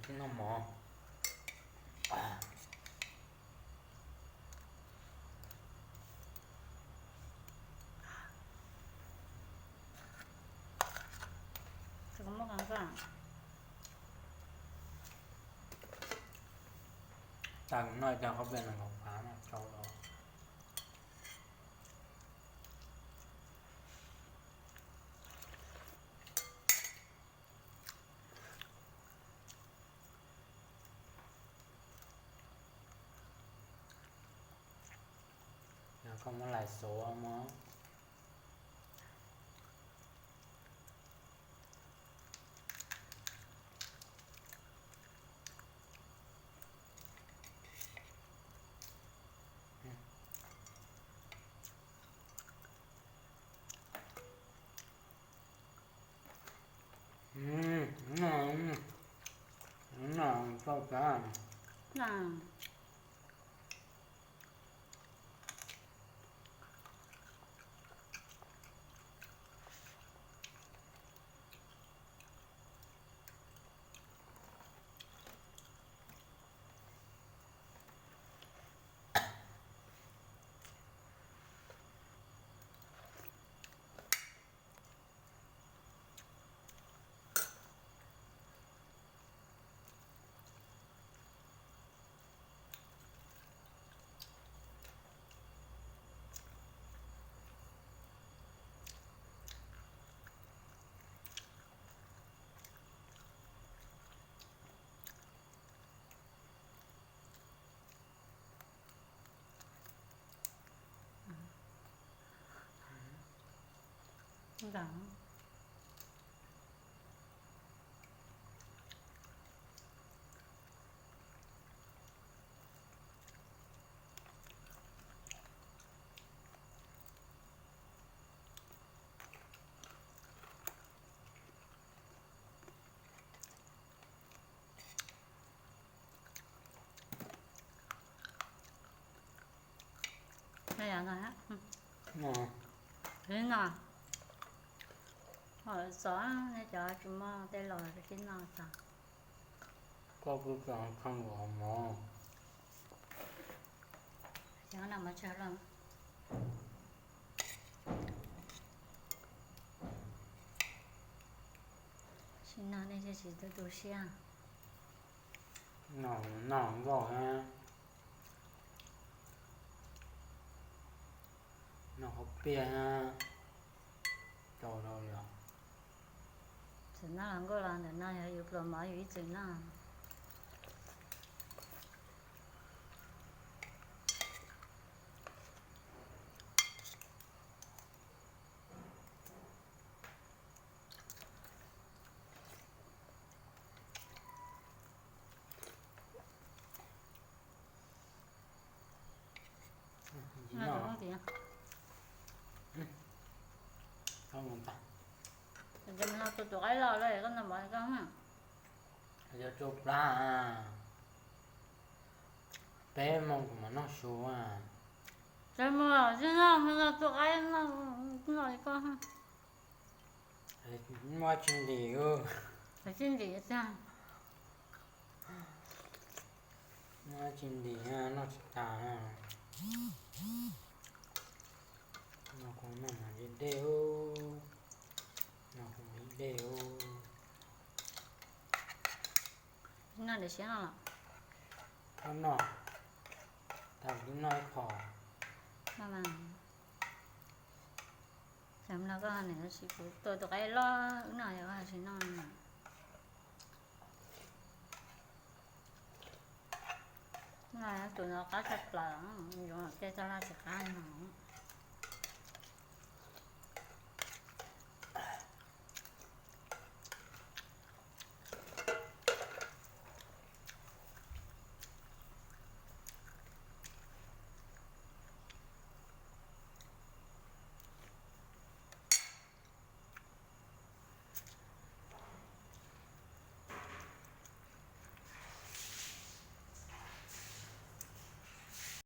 Noj mov. Tag noj cov khaub plig nees nkaum phav no tsau los. Yog koj muab lais xuav mog. Tib no, txov nej cov tsis muaj tej los tib no txog. Koj kuj tso khaj nkaus mov. Cov no mas tsawg los. Tsis no nej thiaj tsis tu tu siab. No, no nkauj na. No hauv pliaj na. Tau rau li os. Txawm noj los nkauj los ntawm no yog yus pluas mov yus ib txwm noj. Tus qaib los lawm koj noj mov koj. Yog tsau plab. Peb moos kuv mam noj su. Tsis mus los tsis noj, tus qaib noj li koj. Muaj tsis ntim. Tsis ntim tag. Muaj tsis ntim, noj tsis tas. No kuv noj mas deb deb. No kuv deb. Noj ntawm siab no los? Koj noj, tag kuv twb noj ib qho. Tam no koj nws tsis kuv tua tus qaib loj wb noj yog koj tsis noj. Noj tus no qab tshaj plaws, yuav tej txoj laj tsis qab no.